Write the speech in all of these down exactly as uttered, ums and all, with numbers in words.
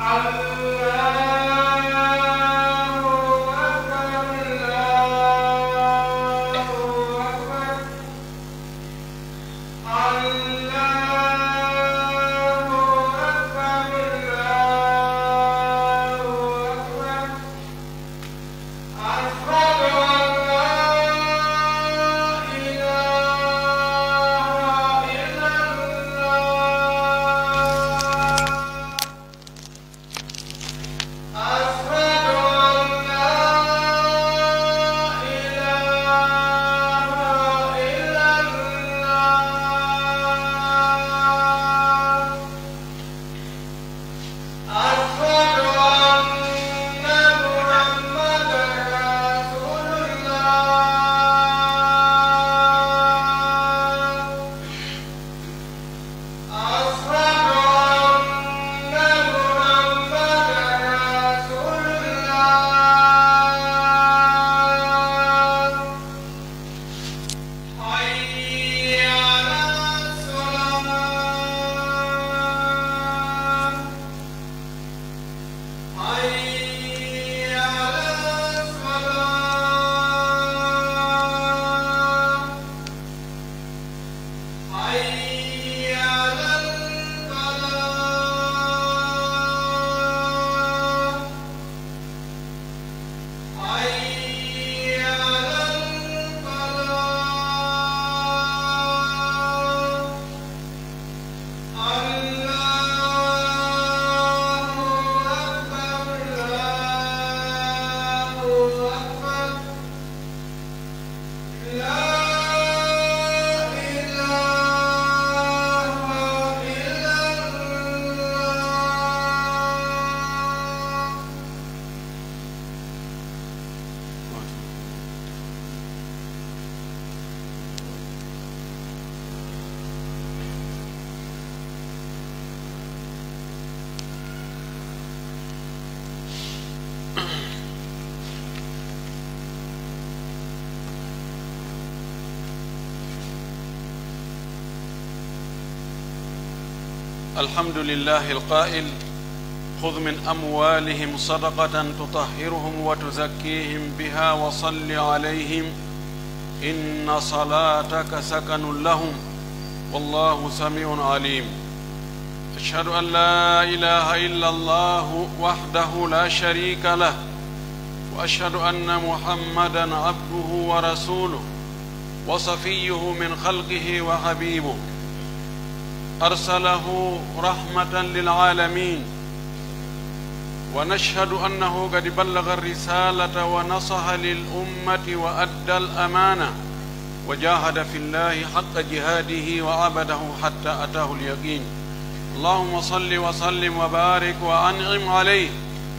الله أكبر، الله أكبر، الله أكبر، الله أكبر. أشهد أن لا إله إلا الله. أشهد أن لا إله إلا الله. أشهد أن محمدا رسول الله. أشهد أن محمدا رسول الله. حي على الصلاة. حي على الصلاة. حي على الفلاح. حي على الفلاح. الله أكبر، الله أكبر. لا إله إلا الله. الحمد لله القائل: خذ من أموالهم صدقة تطهرهم وتزكيهم بها وصل عليهم إن صلاتك سكن لهم والله سميع عليم. أشهد أن لا إله إلا الله وحده لا شريك له، وأشهد أن محمدا عبده ورسوله وصفيه من خلقه وحبيبه، أرسله رحمة للعالمين، ونشهد أنه قد بلغ الرسالة ونصح للأمة وأدى الأمانة وجاهد في الله حق جهاده وعبده حتى أتاه اليقين. اللهم صل وسلم وبارك وأنعم عليه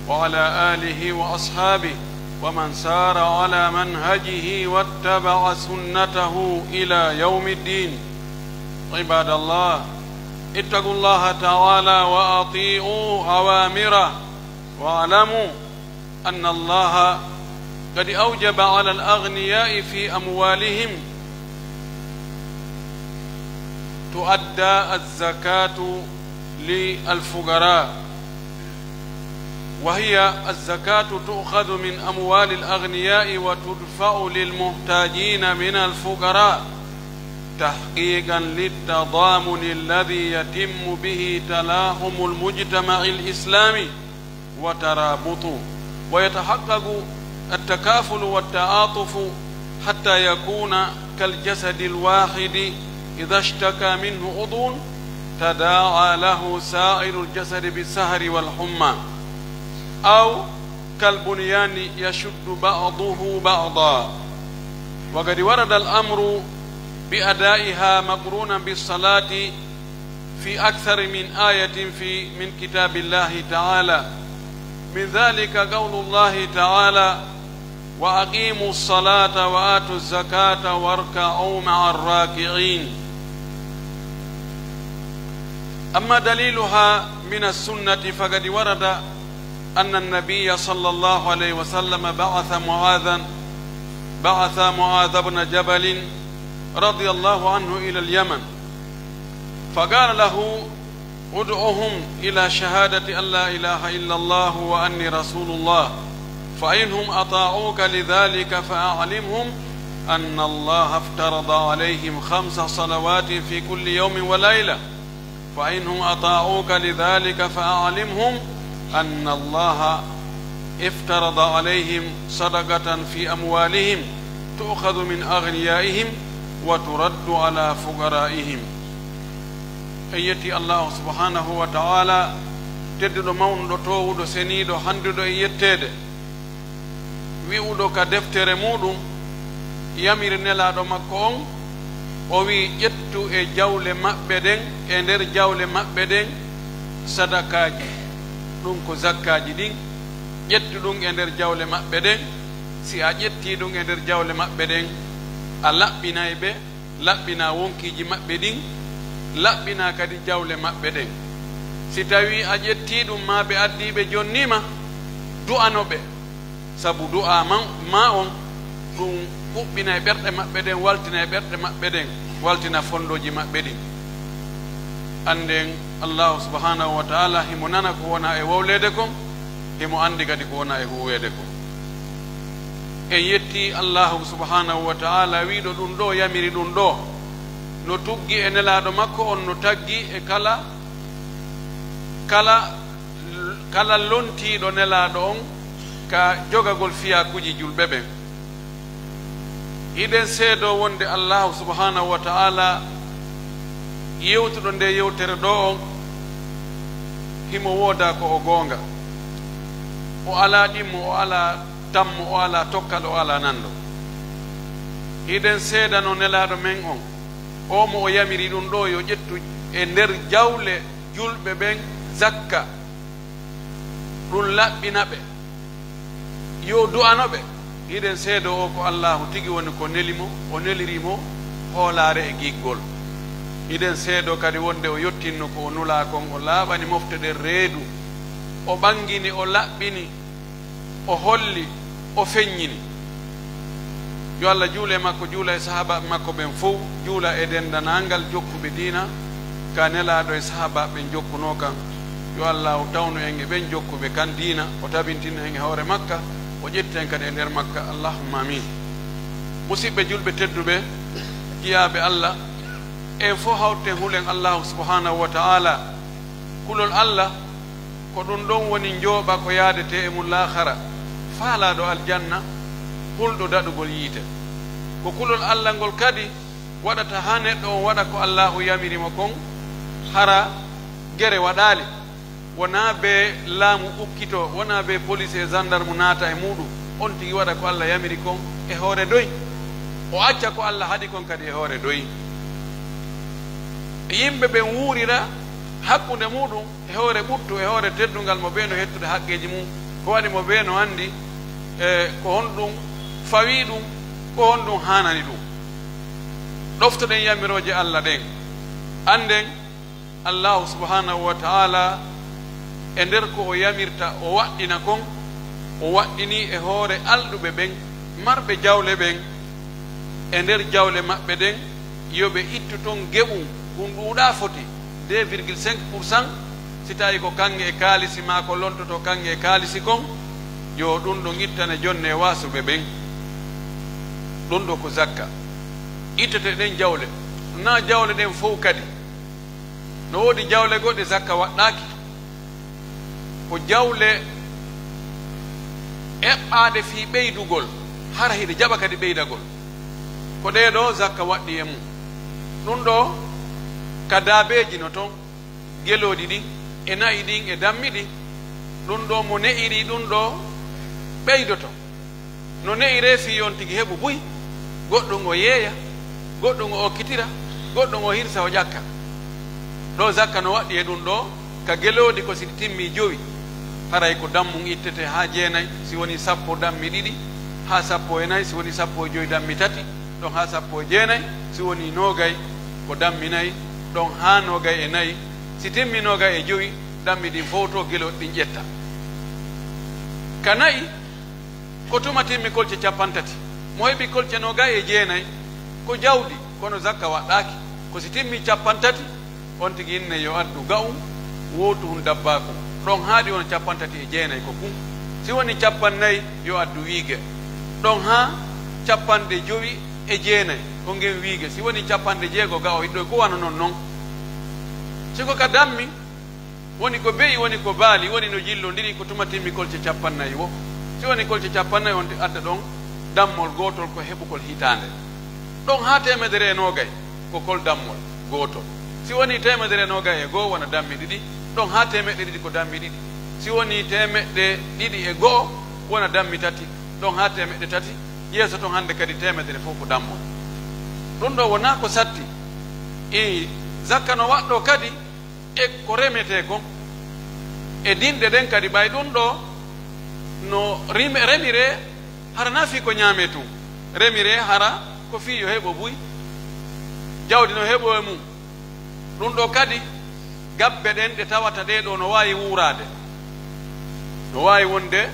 وعلى آله وأصحابه ومن سار على منهجه واتبع سنته إلى يوم الدين. عباد الله، اتقوا الله تعالى وأطيعوا أوامره، واعلموا أن الله قد أوجب على الأغنياء في أموالهم تؤدى الزكاة للفقراء، وهي الزكاة تؤخذ من أموال الأغنياء وتدفع للمحتاجين من الفقراء، تحقيقا للتضامن الذي يتم به تلاحم المجتمع الإسلامي وترابطه، ويتحقق التكافل والتعاطف حتى يكون كالجسد الواحد، إذا اشتكى منه عضو تداعى له سائر الجسد بالسهر والحمى، أو كالبنيان يشد بعضه بعضا. وقد ورد الأمر بأدائها مقرونا بالصلاة في أكثر من آية في، من كتاب الله تعالى. من ذلك قول الله تعالى: وأقيموا الصلاة وآتوا الزكاة واركعوا مع الراكعين. أما دليلها من السنة فقد ورد أن النبي صلى الله عليه وسلم بعث معاذا، بعث معاذ بن جبل رضي الله عنه إلى اليمن، فقال له: ادعهم إلى شهادة أن لا إله إلا الله وأني رسول الله، فإن هم أطاعوك لذلك فأعلمهم أن الله افترض عليهم خمس صلوات في كل يوم وليلة، فإن هم أطاعوك لذلك فأعلمهم أن الله افترض عليهم صدقة في أموالهم تؤخذ من أغنيائهم وترد على فقرائهم. En yetti Allaahu subhaanahu wa ta'aalaa, tedduɗo, mawnuɗo, toowuɗo, seniiɗo, handuɗo e yetteede, wi'uɗo ka deftere muuɗum, yamiri Nelaaɗo makko on, o wi'i, "Ƴettu e jawle maɓɓe ɗen, e nder jawle maɓɓe ɗen, sadakaaji, ɗum ko zakkaaji ɗin, ƴettu ɗum e nder jawle maɓɓe ɗen, si a ƴettii ɗum e nder jawle maɓɓe ɗen, a laɓɓinay ɓe." Laɓɓinaa wonkiiji maɓɓe ɗin, laɓɓinaa kadi jawle maɓɓe ɗen. Si tawii a ƴettii ɗum maa ɓe addii ɓe jonnii ma, du'ano ɓe, sabu du'aa man, maa on, ɗum ɓuɓɓinay ɓerɗe maɓɓe ɗen, waltinay ɓerɗe maɓɓe ɗen, waltina fondooji maɓɓe ɗin. Annden Allaahu subhaanahu wa ta'aalaa himo nana ko wonaa e wowleede kon, himo anndi kadi ko wonaa e huuweede kon. En yettii Allaahu subhaanahu wa ta'aalaa, wi'uɗo ɗum ɗoo, yamiri ɗum ɗoo, no tuggi e Nelaaɗo makko on, no taggi e kala, kala, kala lontiiɗo Nelaaɗo on ka jogagol fiyakuuji julɓe ɓen. Hiɗen seedoo wonde Allaahu subhaanahu wa ta'aalaa, yewtuɗo ndee yewtere ɗoo on, himo woodaa ko o goonga. O alaa ɗimmo, o alaa tammo, o alaa tokkal, o alaa nanndo. Hiɗen seedanoo Nelaaɗo men on, oo mo o yamiri ɗum ɗoo yo ƴettu e nder jawle julɓe ɓen zakka, ɗum laɓɓina ɓe, yo du'ano ɓe. Hiɗen seedoo o ko Allaahu tigi woni ko neli mo, o neliri mo hoolaare e giggol. Hiɗen seedoo kadi wonde o yottinno ko o nulaa kon, o laaɓani mofte ɗen reedu, o ɓangini, o laɓɓini, o holli, o feññini. Yo Alla juulu e makko, juula e sahaabaaɓe makko ɓen fow, juula e denndanangal jokkuɓe diina ka Nelaaɗo e sahaabaaɓe ɓen jokkunoo kan. Yo Allaahu tawnu en e ɓen jokkuɓe kan diina, o tabintina en e hoore makka, o ƴetta en kadi e nder makka. Allahumma amiin. Musiɓɓe julɓe tedduɓe, jiyaaɓe Alla, en fow hawten hulen Allaahu subhaanahu wa ta'aalaa. Kulol Alla, ko ɗum ɗon woni njooɓa ko yaadetee e mum laakhara, faalaaɗo aljanna, hulɗo daɗugol yiite. Ko kulol Alla ngol kadi waɗata haa neɗɗo on waɗa ko Allaahu yamiri mo kon, hara gere waɗaali. Wonaa bee laamu ukkitoo, wonaa bee police e gendarme naata e muuɗum, on tigi waɗa ko Alla yamiri kon e hoore doy. O acca ko Alla haɗi kon kadi e hoore doy. Yimɓe ɓen wuurira hakkunde muuɗum e hoore ɓuttu, e hoore teddungal, mo bee no hettude haqqeeji mum, ko waɗi mo bee no anndi, e, ko honɗum fawii ɗum, ko honɗum haanani ɗum. Ɗoftoɗen yamirooje Alla ɗen. Annden Allaahu subhaanahu wa ta'aalaa, e nder ko o yamirta, o waɗɗina kon, o waɗɗinii e hoore alɗuɓe ɓen, marɓe jawle ɓen, e nder jawle maɓɓe ɗen, yo ɓe ittu ton geɓun, kun ɗuuɗaa foti deux virgule cinq pour cent, si tawii ko kaŋŋe e kaalisi maa ko lontotoo kaŋŋe e kaalisi kon, yo ɗun ɗon ittane jonne waasuɓe ɓen. Ɗun ɗoo ko zakka. Ittete ɗen jawle, naa jawle ɗen fow kadi. No woodi jawle goɗɗe zakka waɗɗaaki. Ko jawle eɓɓaaɗe fii ɓeydugol, hara hiɗe jaɓa kadi ɓeydagol. Ko ɗee ɗoo zakka waɗɗii e mum. Ɗun ɗoo ka daabeeji no ton, gelooɗi ɗin, e na'i ɗin, e dammi ɗin. Ɗun ɗoo mo ne'irii ɗun ɗoo ɓeydoto. No ne'iree fii yo on tigi heɓu buy, goɗɗun o yeeya, goɗɗun o okkitira, goɗɗun o hirsa o ƴakka. Ɗoo zakka no waɗɗii e ɗun ɗoo, ka gelooɗi ko si ɗi timmii jowi, haray ko dammun ittete haa jeenay, si wonii sappo dammi ɗiɗi, haa sappo e nay, si wonii sappo e jowi dammi tati, ɗon haa sappo e jeenay, si wonii noogay, ko dammi nay, ɗon haa noogay e nay, si timmii noogay e jowi, dammi ɗin fow to gelooɗi ɗin ƴetta. Ka na'i, ko tuma timmi kolce cappanɗe tati. Mo heɓi kolce noogay e jeenay, ko jawdi, kono zakka waɗɗaaki. Ko si timmi cappanɗe tati, on tigi inne yo addu ga'un, Wowtu hun dabbaaku. Ɗon haa ɗi wona cappanɗe tati e jeenay ko kun. Si woni cappanɗe nayi, yo addu wiige. Ɗon haa cappanɗe jowi e jeenay, ko ngen wiige. Si woni cappanɗe jeego gawo hiɗɗo, ko wano non non. Si ko ka dammi, woni ko be'i, woni ko baali, woni no jillondiri, ko tuma timmi kolce cappanɗe nayi wo. Si woni kolce cappanɗe nayi, on adda ɗon dammol gootol ko heɓugol hitaande. Ɗon haa teemedere e noogay, ko kol dammol gootol. Si woni teemedere e noogay e goo, wona dammi ɗiɗi. Ɗon haa teemeɗɗe ɗiɗi, ko dammi ɗiɗi. Si woni teemeɗɗe ɗiɗi e go'o, wona dammi tati. Ɗon haa teemeɗɗe tati, yeeso ton hande kadi teemedere fof ko dammol. Ɗum ɗoo wonaa ko satti. E zakka no waɗɗoo kadi e ko remetee kon. E dinɗe ɗen kadi, ɓay ɗum ɗoo no rime-, remiree, hara na fii ko ñaamee tun. Remiree hara ko fii yo heɓo buy. Jawdi no heɓo e mum. Ɗum ɗoo kadi, gabbe ɗen ɗe tawata ɗee ɗoo no waawi wuuraade. No waawi wonde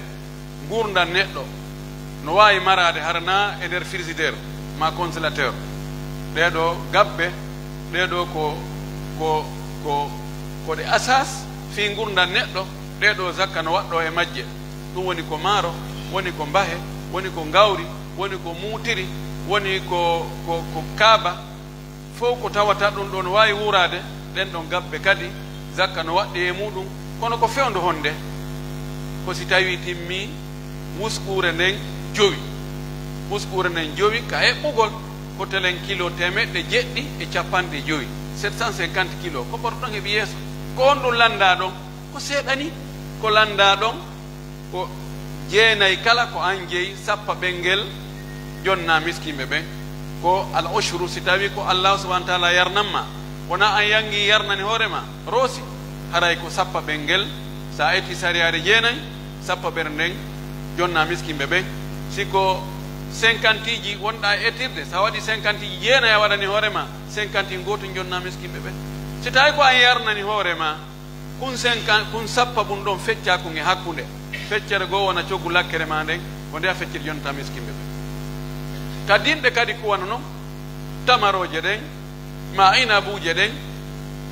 nguurndam neɗɗo. No waawi maraade hara na e nder frigidaire maa congélateur. Ɗee ɗoo gabbe, ɗee ɗoo ko, ko, ko, ko ɗe asaas fii nguurndam neɗɗo, ɗee ɗoo zakka no waɗɗoo e majje. Ɗum woni ko maaro, woni ko mbahe, woni ko ngawri, woni ko muutiri, woni ko, ko, ko kaaba. Fow ko tawata ɗum ɗon waawi wuuraade, ɗen ɗon gabbe kadi, zakka no waɗɗi e muuɗum, kono ko fewndo honde? Ko si tawii timmii wuskuure nden jowi. Wuskuure nden jowi ka eɓɓugol ko telen kilo teemeɗɗe jeɗɗi e cappanɗe jowi, sept cent cinquante kilo, ko ɓorɗon heɓi yeeso. Ko honɗum lanndaa ɗon? Ko seeɗa ni, ko lanndaa ɗon, ko jeenay kala, ko an jeyi, sappa ɓen ngel, jonnaa miskinɓe ɓen. Ko al ushru, si tawii ko Allaahu subhaanahu wa taala yarnan ma, wonaa an yangi yarnani hoore ma, roosi, haray ko sappa ɓen ngel, sa a etii sariyaare jeenay, sappa ɓen nden, jonnaa miskinɓe ɓen. Si ko cinquanteji wonɗaa e etirde, sa waɗi cinquanteji jeenay a waɗani hoore ma, cinquante gootum jonnaa miskinɓe ɓen. Si tawii ko an yarnani hoore ma, Kun senkan, kun sappa ɓun ɗon feccaa kun e hakkunde. Feccere goo wona coggu lakkere maa nden, ko nde a fecciri jonta miskinɓe ɓen. Ka dinɗe kadi ko wano non, tamarooje ɗen, maa inabuuje ɗen,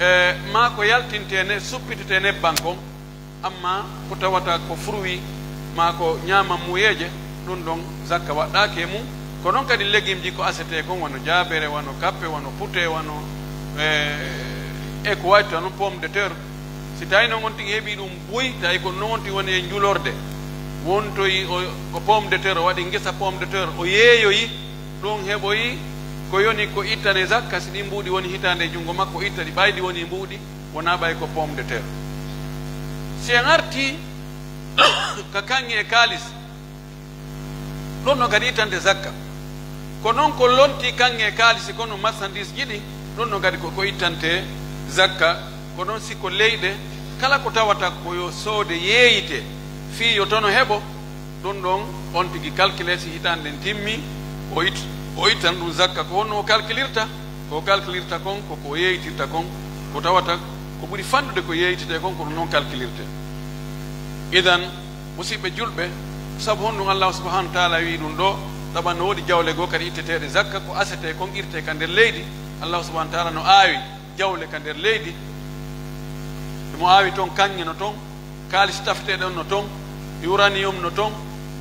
e maa ko yaltintee ne, suppitetee nebban kon, amma ko tawata ko fruit maa ko ñaamammuyeeje, ɗun ɗon zakka waɗɗaaki e mun. Ko non kadi legimji ko asetee kon, wano jaabere, wano kappe, wano pute, wano, e, e ko wayti non, pomme de terre. Si tawi non on tigi heɓi ɗum buy, tawi ko non on tigi woni e njulorde, wontoyi o, o pomme de terre, o waɗi ngesa pomme de terre, o yeeyoyi, ɗum heɓoyi ko yoni ko ittane zakka, si ɗin mbuuɗi woni hitaande e junngo makko, o itta ɗi, ɓay ɗi woni mbuuɗi, wonaa ɓay ko pomme de terre. Si en artii ka kaŋŋe e kaalis, ɗon non kadi ittante zakka. Ko non ko lontii kaŋŋe e kaalisi kon, no marchandise ji ɗin, ɗon non kadi ko, ko ittante zakka. Ko non si ko leyɗe, kala ko tawata ko yo soode yeeyite, fii yo tono heɓo, ɗun ɗon on tigi calcule si hitaande nden timmi, o it-, o ittan ɗum zakka. Ko honno o calculirta? Ko o calculirta kon, ko ko yeeyitirta kon, ko tawata ko ɓuri fanɗude ko yeeyitete kon, ko ɗum non calculirte. Idan, Musiɓɓe julɓe, sabu honɗum Allaahu subhaanahu wa taala wi'i ɗum ɗoo? Sabu no woodi jawle goo kadi itteteeɗe zakka, ko asetee kon irtee ka nder leydi. Allaahu subhaanahu wa taala no aawi jawle ka nder leydi. Himo aawi ton kaŋŋe no ton, kaalis tafeteeɗo on no ton, uranium no ton,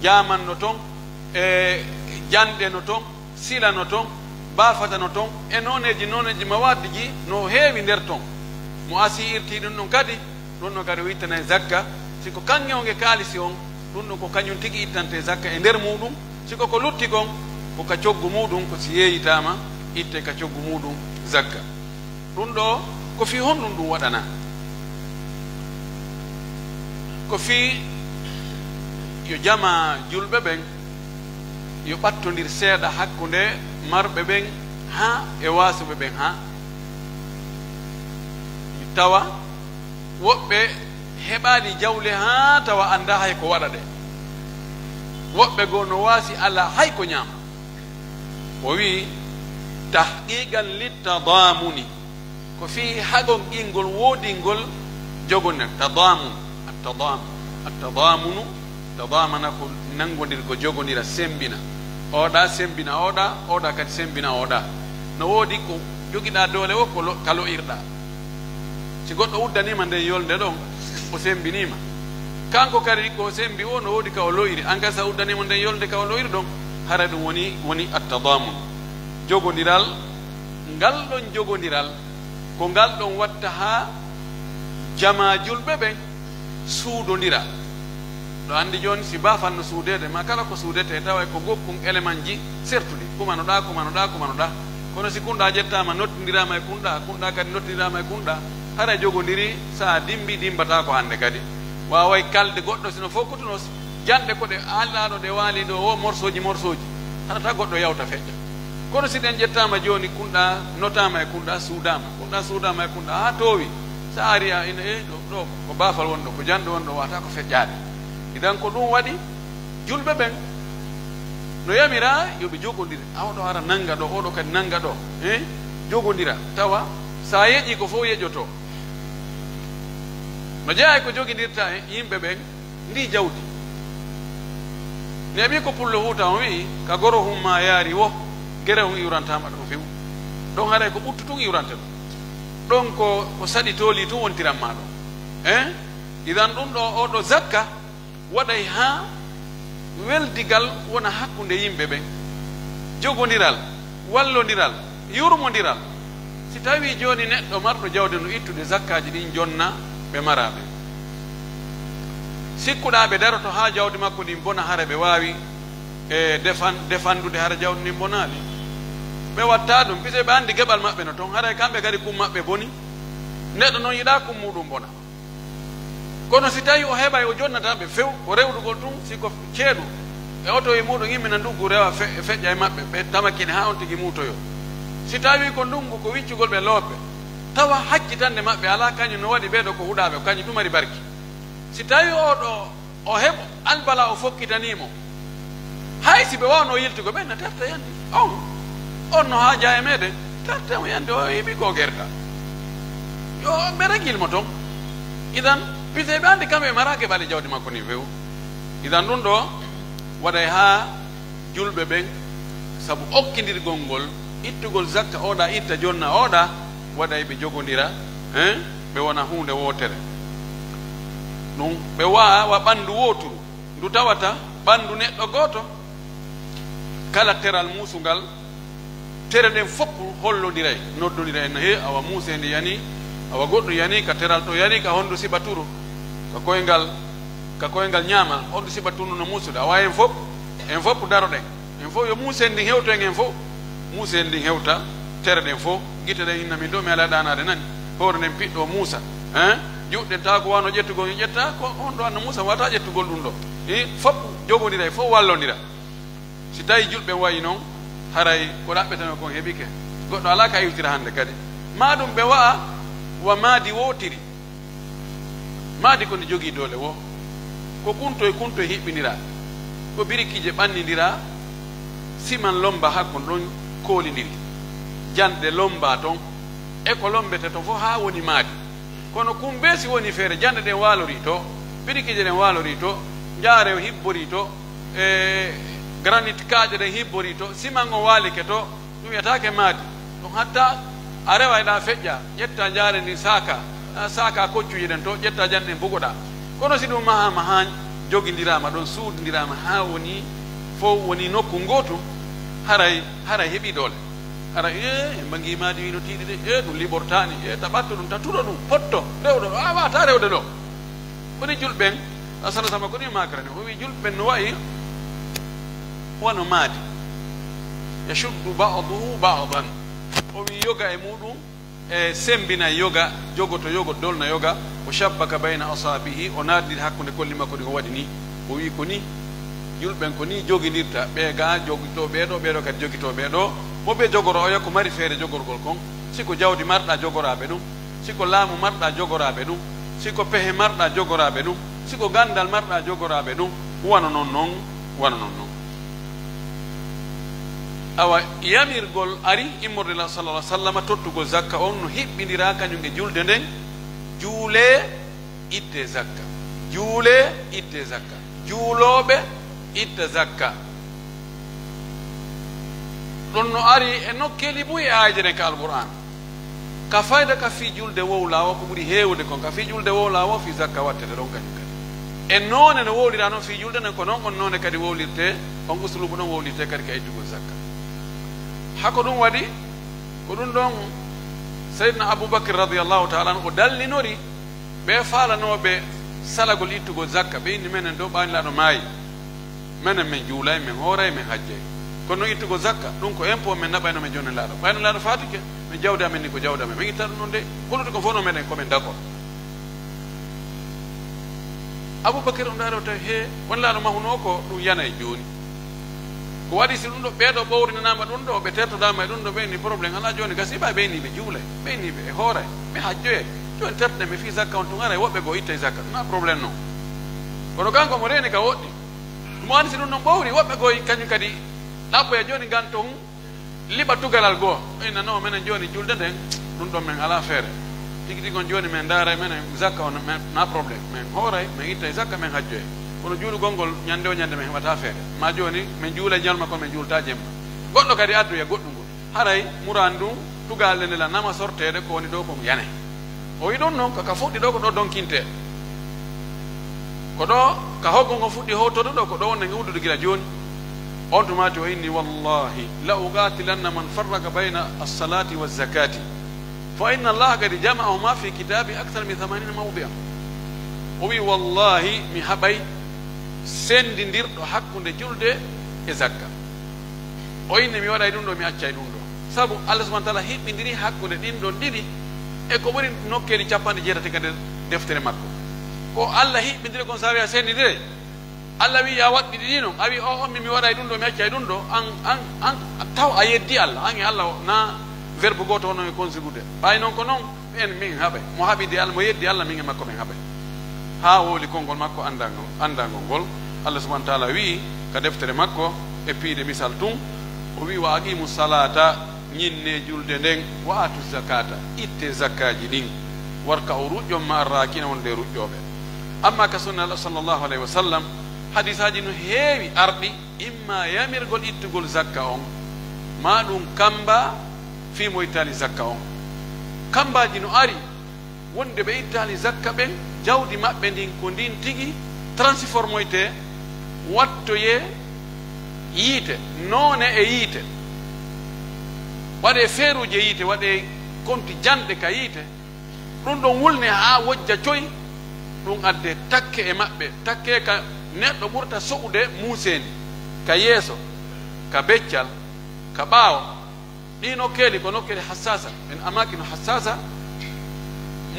jaaman no ton, e janɗe no ton, sila no ton, baafata no ton, e nooneeji, nooneeji mawaaddi ji no heewi nder ton. Mo asii irtii ɗum ɗum kadi, ɗum ɗon kadi o ittanay zakka. Si ko kaŋŋe on e kaalisi on, ɗum ɗon ko kañum tigi ittante zakka e nder muuɗum. Si ko ko lutti kon, ko ka coggu muuɗum, ko si yeeyitaama, itte ka coggu muuɗum zakka. Ɗum ɗoo, ko fii honɗum ɗum waɗanaa? Ko fii yo jamaa julɓe ɓen, yo ɓattondir seeɗa hakkunde marɓe ɓen haa e waasuɓe ɓen haa. Tawa woɓɓe heɓaali jawle haa tawa anndaa hay ko waɗa ɗe. Woɓɓe goo no waasi alaa hay ko ñaama. O wi'i, "Tahqiqan littadaamuni." Ko fii hagonɗingol, woodingol, jogondira. Tadaamun, attadaamun, attadaamunu, tadaamana ko nanngondirgol, jogondira, semmbina. Oɗa semmbina oɗa, oɗa kadi semmbina oɗa. No woodi ko jogiɗaa doole o, ko lo-, ka lo'irɗaa. Si goɗɗo uddaniima nden yolnde ɗon, o semmbiniima. Kanko kadi ko o semmbi o, no woodi ka o lo'iri. An kadi si a uddaniima nden yolnde ka o lo'iri ɗon, hara ɗum woni, woni attadaamun. Jogondiral, ngal ɗon jogondiral, ko ngal ɗon watta haa jamaa julɓe ɓen suudondira. Ɗo anndi jooni, si baafal no suudeede, ma kala ko suudetee, taway ko gokkun elemanji sertuɗi, kumanoɗaa, kumanoɗaa, kumanoɗaa. Kono si kunɗaa ƴettaama, nottindiraama e kunɗaa, kunɗaa kadi nottindiraama e kunɗaa, haray jogondirii, si a dimmbii, dimmbataako hannde kadi. Waaway kalde goɗɗo, si no fokkutunoo, janɗe ko ɗe alɗaa ɗo, ɗe waalii ɗo, o morsooji, morsooji, haɗataa goɗɗo yawta feƴƴa. Kono si ɗen ƴettaama jooni, kunɗaa notaama e kunɗaa suudaama, kunɗaa suudaama e kunɗaa, haa toowi, si a arii a ina, e ɗo, ɗo ko baafal woni ɗo, ko janɗe woni ɗo, wata ko feƴƴaade. Idan ko ɗum waɗi, julɓe ɓen no yamiraa yo ɓe jogondir, a oɗo ara nannga ɗo, oɗo kadi nannga ɗo, eh, jogondira, tawa si a yeƴii ko fof yeƴoto. No jeyaa e ko jogindirta e yimɓe ɓen, ndi jawdi. Neeɓii ko pullo Fuuta on wi'i, ka goro hun maa yaari wo, gere hun iwrantaama ɗon few. Ɗon haray ko ɓuttu tun iwrante ɗon. Ɗon ko, ko saɗi tooli tun wontiran maa ɗon. Eh? Idan ɗun ɗo, o ɗo zakka waɗay haa weldigal wona hakkunde yimɓe ɓen. Jogondiral, wallondiral, yurmondiral. Si tawii jooni neɗɗo marɗo jawdi no ittude zakkaaji ɗin jonna ɓe maraa ɓen, sikkuɗaa ɓe daroto haa jawdi makko ndin bona, hara ɓe waawi, e, defan-, defandude hara jawdi ndin bonaali? Ɓe wattaa ɗum, puisque ɓe anndi geɓal maɓɓe no ton, haray kamɓe kadi kun maɓɓe boni. Neɗɗo non yiɗaa kun muuɗum bona. Kono si tawii o heɓay, o jonnata ɓe few, ko rewrugol tun, si ko ceeɗu, e oto e muuɗum immina nduggu rewa fe-, feƴƴa e maɓɓe, ɓe tamakine haa on tigi muutoyoo. Si tawii ko ndungu, ko wiccugol ɓe loope, tawa haccitande maɓɓe alaa, kañum no waɗi ɓee ɗoo ko huɗaaɓe, ko kañum tun mari barki. Si tawii oo ɗoo o heɓ-, albala o fokkitanii mo, hay si ɓe waawno yiltugol, ɓen na terta yandi. On, on no haajaa e meɗen, terta mo yandi, o heɓi ko gerta. Yo ɓe ragil mo ton. Idan, puisque ɓe anndi kamɓe ɓe maraa geɓal e jawdi makko ndin few. Idan ɗun ɗoo waɗay haa julɓe ɓen, sabu okkindirgol ngol, ittugol zakka oɗa itta, jonna oɗa, waɗay ɓe jogondira, hein? Ɓe wona huunde wootere. Ɗun, ɓe waawa ɓanndu wooturu, ndu tawata ɓanndu neɗɗo gooto. Kala teral muusungal, tere ɗen fof hollondiray, noddondiray, no, he, awa muuseendi yanii, awa goɗɗum yanii ka teral to, yanii ka hondu siɓa turu, ka koyngal, ka koyngal ñaamal, hondu siɓa turu no muusude, awa en fof, en fof daroɗen, en fof yo muuseendi hewto en, en fof, muuseendi hewta, tere ɗen fof, gite ɗen inna min ɗo, mi alaa ɗaanaade nani, hoore nden piɗɗo muusa, hein? Juuɗe ɗen tawa ko wano ƴettugol, ƴetta ko honɗo anna muusa, wata ƴettugol ɗum ɗo, i fof jogondiray, fof wallondira. Si tawii julɓe wayi non, haray ko ɗaɓɓetenoo kon heɓike. Goɗɗo alaa ka iwtira hannde kadi. Maa ɗum ɓe wa'a wa maadi wootiri. Maadi ko ndi jogii doole woo. Ko kuntoy kuntoy hiɓɓindiraa. Ko birikiije ɓannindiraa, siman lomba haa kon ɗon koolindiri. Janɗe lomba ton. E ko lombete ton fof haa woni maadi. Kono kun bee si woni feere, janɗe ɗen waalorii to, birikiije ɗen waalorii to, njaare o hibborii to, e granit kaaƴe ɗen hibborii to, siman on waalike to, ɗum wiyataake maadi. Ɗum hatta a rewa eɗa feƴƴa, ƴetta njaare ndin saaka, a saaka koccuuje ɗen to, ƴetta janɗe ɗen bugoɗa. Kono si ɗum mahaama haa jogindiraama ɗon, suudindiraama haa woni fow woni nokku ngootu, haray, haray heɓii doole. Haray, ee, en mbangii maadi wii no tiiɗi de, ee, ɗum liɓortaani, ee, ta ɓatto ɗum, ta tuɗo ɗum, potto, rewɗo ɗo, a waawataa rewde ɗo. Ko ni julɓe ɓen, a sala sama ko ni maakara ni, o wii julɓe ɓen no wa'i wano maadi. Yashuddu ba'duhu ba'dan. O wii yoga e muuɗum, e sembina yoga, jogoto yogo, dolna yoga, o shabbaka bayna asaabihi, o naatniri hakkunde kolli makko ɗin, o waɗi ni, o wii ko ni, julɓe ɓen ko ni jogindirta, ɓee ga jogitoo ɓee ɗo, ɓee ɗo kadi jogitoo ɓee ɗo, mo ɓe jogoro oya ko mari feere jogorgol kon, si ko jawdi marɗa jogoraa ɓe ɗum, si ko laamu marɗa jogoraa ɓe ɗum, si ko pehe marɗa jogoraa ɓe ɗum, si ko ganndal marɗa jogoraa ɓe ɗum, wano non non, wano non non. Awa, yamirgol ari immorde la sallallahu alaihi wasallam tottugol zakka on no hiɓɓindiraa kañum e julde nden, juulee, ittee zakka, juulee, ittee zakka, juulooɓe, itta zakka. Ɗum no ari e nokkeeli buy e aayeeje ɗen ka Alqur'aan. Ka fayda ka fii julde wowlaa woo, ko ɓuri heewude kon ka fii julde wowlaa woo, fii zakka wattete ɗon kañun kadi. E noone no wowliraa non fii julde nden, ko non on noone kadi wowlirtee, on usluubu non wowlirtee kadi ka ittugol zakka. Hako ɗun waɗi, ko ɗun ɗon Sayyidina Abubakar radiyallahu ta'ala anhu o dallinori ɓee faalanooɓe salagol ittugol zakka, ɓe inni, "Menen dow ɓaawo Nelaaɗo maayi, menen men juulay, men hooray, men hajjay. Kono non ittugol zakka, ɗun ko impôt men naɓayno men joonin Nelaaɗo. Ɓay Nelaaɗo faatike, men jawdi amen ni ko jawdi amen. Men itta ɗun non de, ko lutti kon fow non meɗen, ko men d'accord." Abubakar on ndaari o tawi, hee, won Nelaaɗo mahunoo ko ɗun yanay jooni. Ko waɗi si ɗun ɗoo, ɓee ɗoo ɓowrinanaama ɗun ɗoo, ɓe tertodaama e ɗun ɗoo, ɓe inni, "Problème alaa jooni, gasii ɓay ɓe inni ɓe juulay, ɓe inni ɓe e hooray, ɓe hajjoyay. Jooni tertoɗen ɓe fii zakka on tun, haray woɓɓe goo ittay zakka, ɗun alaa problème non." Kono kanko mo reeni ka woɗɗi. Ɗun waɗi si ɗun ɗon ɓowri, woɓɓe goo kañun kadi ɗaɓɓoya jooni ngan ton liɓa tugalal goo. Ɓe inna, "Non, menen jooni julde nden, ɗun ɗon men alaa feere. Tigi tigi on jooni men ndaaray menen zakka on, men, na problème. Men hooray, men ittay zakka, men hajjoyay. Kono juulugol ngol ñande woo ñande men heɓataa feere. Maa jooni men juulay ñalma kono men juultaa jemma." Goɗɗo kadi addoya goɗɗun ngol. Haray muraan ndun, tugaale nde la nama sorteede, ko woni ɗoo kon yanay. O wi'i ɗun non, ko ka fuɗɗi ɗoo, ko ɗoo donkintee. Ko ɗoo, ka hoggo ngo fuɗɗi hootude ɗoo, ko ɗoo wonde nge uddude gila jooni. On tuma o inni, "Wallahi, la uqatilanna man farraqa bayna as-salati wa zakati, fa inna Allaha qad jama'ahuma fi kitabi akthar min thamanina mawdi'an." O wi'i, "Wallahi, mi haɓay sendindirɗo hakkunde julde e zakka." O inni, "Mi waɗay ɗun ɗoo, mi accay ɗun ɗoo." Sabu Allah subhanahu wa ta'ala hiɓɓindiri hakkunde ɗin ɗon ɗiɗi e ko ɓuri nokkeeli cappanɗe jeetati ka nder deftere makko. Ko Allah hiɓɓindiri kon, sabu a sendindire. Allah wi'i, "Yo a waɗɗiɗi ɗi non." A wi'i, "O, on mi, mi waɗay ɗun ɗoo, mi accay ɗun ɗoo." An, an, an, taw a yeddi Allah. An e Allah o, na verbe gooto hono e conjugude. Ɓay non ko non, en min haɓay. Mo haɓidi Allah, mo yeddi Allah, min e makko men haɓay. Haa wowli konngol makko anndangol, anndangol ngol. Allah subhanahu wa ta'ala wi'i ka deftere makko e piide misal tun, o wi'i, "Wa aqimu salata, ñinnee julde nden, wa aatu zakata, ittee zakkaaji ɗin, warka'u, ruƴƴon, ma'a raakiina, wonde e ruƴƴooɓe." Amma ka sunna Allah sallallahu alayhi wa sallam, hadiisaaji no heewi arɗi, imma yamirgol ittugol zakka on, maa ɗun kamba fii mo ittaali zakka on. Kambaaji no ari wonde ɓe ittaali zakka ɓen, jawdi maɓɓe ndin ko ndin tigi transformoytee, wattoyee yiite, noone e yiite, waɗee feeruuje yiite, waɗee konti janɗe ka yiite, ɗun ɗon wulnee haa wojja coy, ɗun addee takkee e maɓɓe, takkee ka neɗɗo ɓurta so'ude muuseeni, ka yeeso, ka beccal, ka ɓaawo. Ɗii nokkeeli ko nokkeeli hassaasa, min amaakinu hassaasa,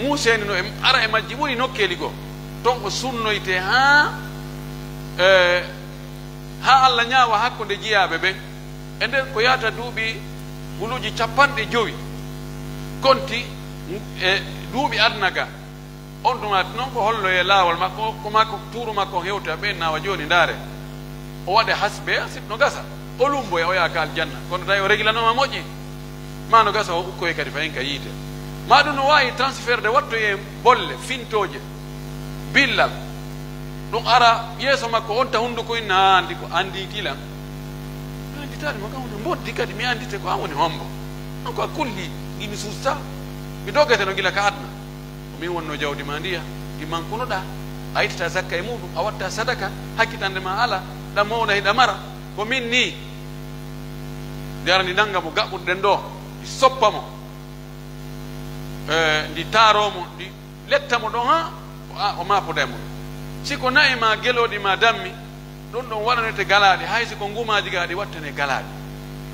muuseeni no e ara e majji ɓuri nokkeeli goo. Ton o sunnoytee haa, e, haa Alla ñaawa hakkunde jiyaaɓe ɓen. E nder ko yaata duuɓi guluuji cappanɗe jowi konti e duuɓi aduna ga. On tuma non ko holloyee laawol makko, ko makko, tuuru makko on hewta ɓen naawa jooni, ndaare. O waɗa hasbe, si no gasa. O lumboya, o yaha ka aljanna. Kono tawi o regilanooma moƴƴi, maa no gasa o ukkoye kadi fahin ka yiite. Maa ɗum no waawi transfert de wattoyee bolle, fintooje, billal. Ɗum ara yeeso makko, on ta hunduko inna, "Haa anndi ko annditi lan? Mi annditaali mo kam, woni mboddi kadi, mi anndite ko an woni hombo. An ko a kulli, ngi mi suusta, mi dogete no gila ka aduna." Ko min wonnoo jawdi maa ndiya, ndi mankunoɗaa, a ittataa zakka e muuɗum, a waɗataa sadaka, hakkitande maa alaa, ɗamoowo na hiɗa mara, ko min nii. Ndi ara ndi nannga mo gaɓɓuɗe ɗen ɗoo, ndi soppa mo, e, ndi taaroo mo, ndi letta mo ɗon haa o, a, o maapoda e mum. Si ko na'i maa, gelooɗi maa, dammi, ɗum ɗon waɗanete galaaɗi, hay si ko ngumaaji gaa ɗi wattane galaaɗi.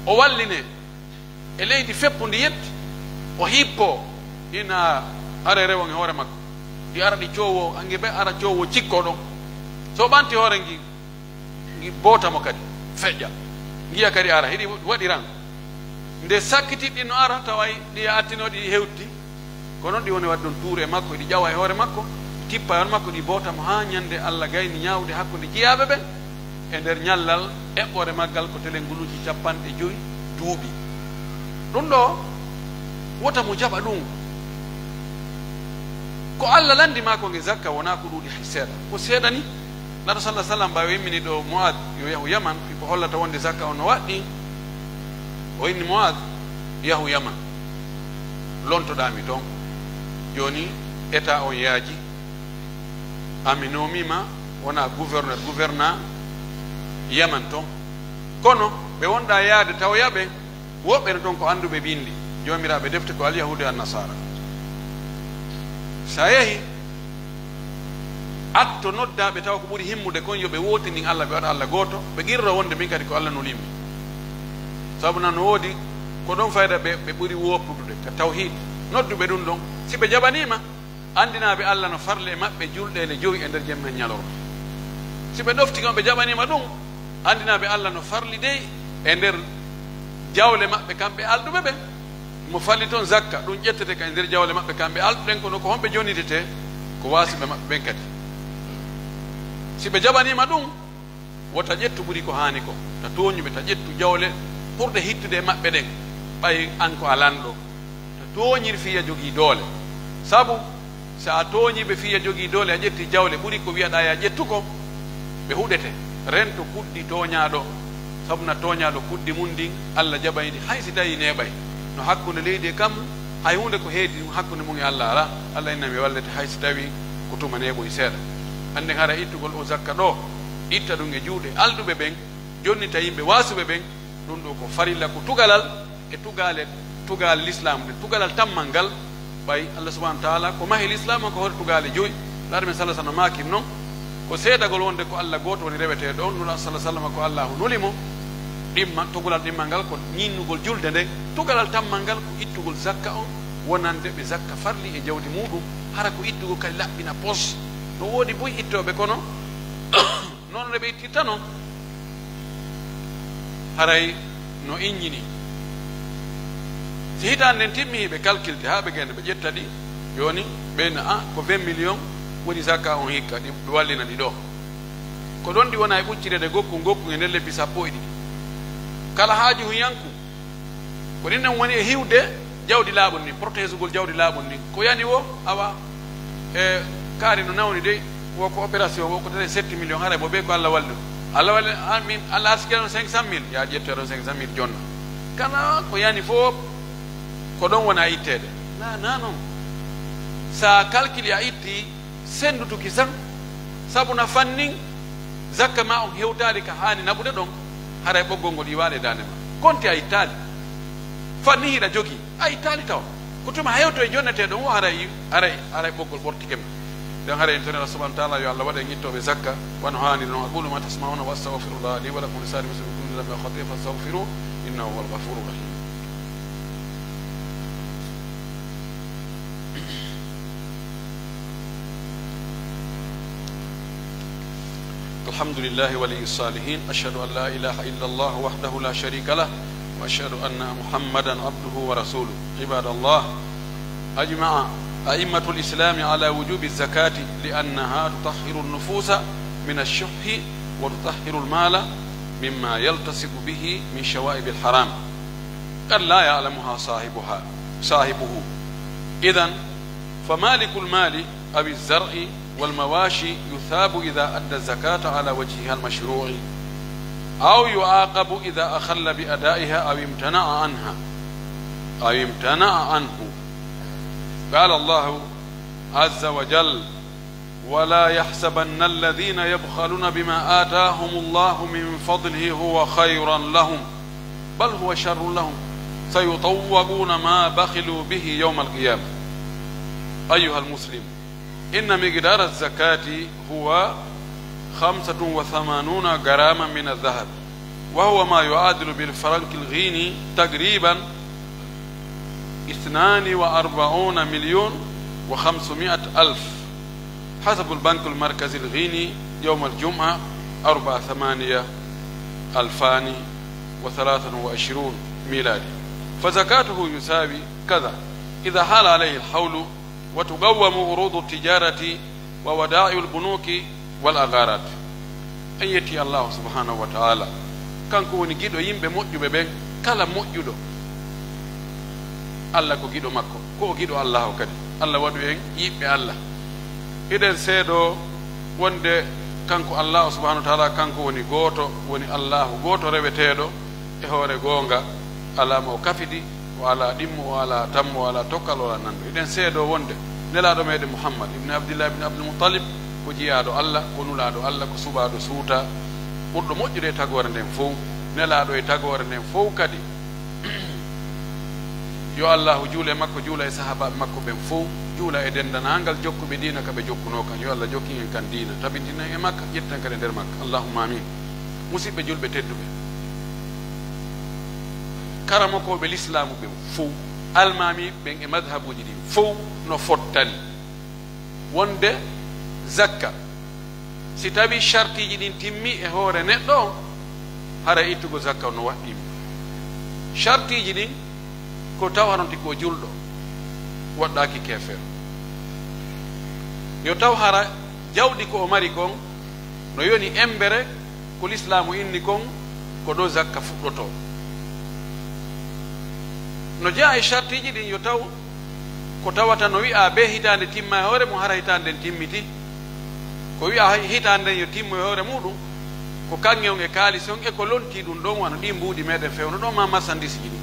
O walline. E leydi feppundi yetti, o hippoo, ina ara rewon e hoore makko. Ɗi ara ɗi coowoo, ange ɓe ara coowoo cikkoo ɗon. So ɓanti hoore ngi, ngi boota mo kadi, feƴƴa. Ngiya kadi ara, hiɗi waɗi ran. Nde sakkitiiɗi no ara, taway ɗi attinoo ɗi hewti. Ko non ɗi woni waɗi ɗon tuuru e makko, ɗi ƴawa e hoore makko, tippa e hoore makko, ɗi boota mo haa ñande Alla gayni ñaawde hakkunde jiyaaɓe ɓen e nder ñallal eɓɓoore maggal ko telen nguluuji cappanɗe jowi duuɓi. Ɗum ɗoo, wota mo jaɓa ɗum. Ko Alla lanndi maa ko nge zakka, wonaa ko ɗuuɗi hay seeɗa. Ko seeɗa ni. Nabi sallallahu alaihi wasallam, ɓay o immini ɗo Mu'ad yo yahu Yaman, fii ko hollata wonde zakka on no waɗɗii, o inni Mu'ad, "Yahu Yaman." lontoɗaa mi ton. Jooni, Etat on yaaji, a mi noomii ma wona gouverneur, gouverneur Yaman ton. Kono ɓe wonɗaa yaade tawoya ɓen, woɓɓe no ton ko annduɓe binndi, joomiraaɓe defte ko Alyahuudu e Annasaara. Si a yehii, atto noddaaɓe tawa ko ɓuri himmude kon, yo ɓe wootinin Alla, ɓe waɗa Alla gooto, ɓe qirro wonde min kadi ko Alla nuli mi. Sabu nan no woodi ko ɗon fayda ɓe, ɓe ɓuri woppudude ka tawhiid. Noddu ɓe ɗun ɗon, si ɓe jaɓanii ma, anndinaa ɓe Alla no farli e maɓɓe julɗeele jowi e nder jemma e ñalorma. Si ɓe ɗoftii kon ɓe jaɓanii ma ɗun, anndinaa ɓe Alla no farli dey e nder jawle maɓɓe kamɓe alɗuɓe ɓen. Mo falli ton zakka, ɗun ƴettete ka e nder jawle maɓɓe kamɓe alɗuɓe ɓen, kono ko honɓe jonnitetee? Ko waasuɓe maɓɓe ɓen kadi. Si ɓe jaɓanii ma ɗun, wota ƴettu ɓuri ko haani kon. Ta tooñu ɓe, ta ƴettu jawle ɓurɗe hittude e maɓɓe ɗen, ɓay an ko a lanɗo. Ta tooñir fii a jogii doole. Sabu, si a tooñii ɓe fii a jogii doole, a ƴetti jawle ɓuri ko wi'aɗaa yo a ƴettu kon, ɓe huɗete. Rento kuddi tooñaaɗo, sabu na tooñaaɗo kuddi mun ndin, Alla jaɓay ndi, hay si tawii neeɓay. No hakkunde leydi e kammu, hay huunde ko heedi ɗun hakkunde mun e Alla alaa. Alla inna mi wallete hay si tawii ko tuma neeɓoyi seeɗa. Annden hara ittugol o zakka ɗoo, itta ɗun e juuɗe alɗuɓe ɓen, jonnita yimɓe waasuɓe ɓen, ɗun ɗoo ko farilla, ko tugalal e tugaale, tugaale lislaamu ɗen, tugalal tammal ngal. Ɓay Alla subhanahu wa taala ko mahi lislaamu ko hoore tugaale jowi. Laaɗo men sallallahu alaihi wasallam maakiri non, ko seedagol wonde ko Alla gooto woni reweteeɗo on, Nulaaɗo sallallahu alaihi wasallam ko Allaahu nuli mo, ɗimma-, tugalal ɗimmal ngal ko ñinnugol julde nden, tugalal tammal ngal ko ittugol zakka on, wonande ɓe zakka farli e jawdi muuɗum, hara ko ittugol kadi laɓɓina pos. No woodi buy ittooɓe, kono non no ɓe ittirta non, haray no inñini. Si hitaande nden timmi, ɓe calculte haa ɓe gayna, ɓe ƴetta ɗi, jooni ɓe na, a, ko vingt millions woni zakka on hikka, ɗi, ɓe wallina ɗi ɗoo. Ko ɗon ɗi wona e ɓuccireede gokkun gokkun e nder lebbi sappo e ɗiɗi. Kala haaju huyanku, ko ɗin ɗon woni e hiwde jawdi laaɓundi ndin, protégugol jawdi laaɓundi ndin. Ko yani woo, awa, e kaari no nawni dey, wo ko opération, wo ko tawee sept millions, haray mo ɓe ko Alla walli ɗum. Alla walli, an min, Alla askira ɗon cinq cent mille, yaa ƴettoya ɗon cinq cent mille jonna. Kala ko yani fof, ko ɗon wona itteede. Na, na non. Sa calcule a itti, senndu tuki san, sabu na fannin zakka ma on hewtaali ka haani naɓude ɗon, haray ɓoggol ngol iwaali e daande ma. Konti a ittaali. Fannin hiɗa jogii, a ittaali tawa. Ko tuma hewto e jonnetee ɗon o, haray, haray, haray ɓoggol ɓortike ma. Nden haray en toni Allah subhanahu wa ta'ala yo Allah waɗ en ittooɓe zakka, wano haaniri non. أقول ما تسمعون وأستغفر الله لي ولكم ولسائر المسلمين من كل ذنب وخطيئة فاستغفروه إنه هو الغفور الرحيم. الحمد لله ولي الصالحين. أشهد أن لا إله إلا الله وحده لا شريك له، وأشهد أن محمدا عبده ورسوله. عباد الله، أجمع أئمة الإسلام على وجوب الزكاة لأنها تطهر النفوس من الشح وتطهر المال مما يلتصق به من شوائب الحرام قد لا يعلمها صاحبها، صاحبه. إذن فمالك المال أو الزرع والمواشي يثاب إذا أدى الزكاة على وجهها المشروع، أو يعاقب إذا أخل بأدائها أو امتنع عنها، أو امتنع عنه. قال الله عز وجل: ولا يحسبن الذين يبخلون بما آتاهم الله من فضله هو خيرا لهم، بل هو شر لهم، سيطوقون ما بخلوا به يوم القيامة. أيها المسلم، إن مقدار الزكاة هو خمسة وثمانون غراما من الذهب، وهو ما يعادل بالفرنك الغيني تقريبا اثنان وأربعون مليون وخمسمائة ألف، حسب البنك المركزي الغيني يوم الجمعة أربعة ثمانية ألفان وثلاثة وعشرون ميلادي، فزكاته يساوي كذا إذا حال عليه الحول وتقوم عروض التجارة وودائع البنوك والعقارات. En yetti Allahu subhanahu wa ta'ala, kanko woni giɗo yimɓe moƴƴuɓe ɓen. Kala moƴƴuɗo, Allah ko giɗo makko, ko o giɗo Allahu kadi. Allah waɗu en yiɓɓe Allah. Hiɗen seedoo wonde kanko Allahu subhanahu wa ta'ala, kanko woni gooto, woni Allahu gooto reweteeɗo e hoore goonga, alaa mo o kafidi, O alaa ɗimmo, o alaa tammo, o alaa tokkal, o alaa nanndo. Hiɗen seedoo wonde Nelaaɗo meɗen Muhammad ibn Abdillah ibn Abdul Muttalib ko jiyaaɗo Alla, ko Nulaaɗo Alla, ko suɓaaɗo suuta, ɓurɗo moƴƴude e tagoore nden fow, nelaaɗo e tagoore nden fow kadi. Yo Allaahu juul e makko, juula e sahaabaaɓe makko ɓen fow, juula e denndaangal jokkuɓe diina ka ɓe jokkunoo kan. Yo Alla jokkin en kan diina, tabintinan e makka, ƴettan kadi e nder makka. Allahumma amin. Musiɓɓe julɓe tedduɓe, karamokooɓe lislaamu ɓen fow, almaami ɓen e madhabuuji ɗin fow no fottani wonde zakka, si tawii shartiiji ɗin timmi e hoore neɗɗo on, haray ittugol zakka on no waɗɗii mo. Shartiiji ɗin ko taw haɗon tigi ko julɗo, waɗɗaaki keefeero. Yo taw hara jawdi ko o mari kon no yoni embere ko lislaamu inni kon, ko ɗo zakka fuɗɗotoo. No jeyaa e shartiiji ɗin, yo taw ko tawata no wi'aa bee hitaande timma e hoore mum, hara hitaande nden timmiti. Ko wi'aa hitaande nden yo timmo e hoore muuɗum, ko kaŋŋe on e kaalis on e ko lontii ɗum ɗon, wano ɗii mbuuɗi meɗen fewndo ɗon, maa marsandiisji ɗin.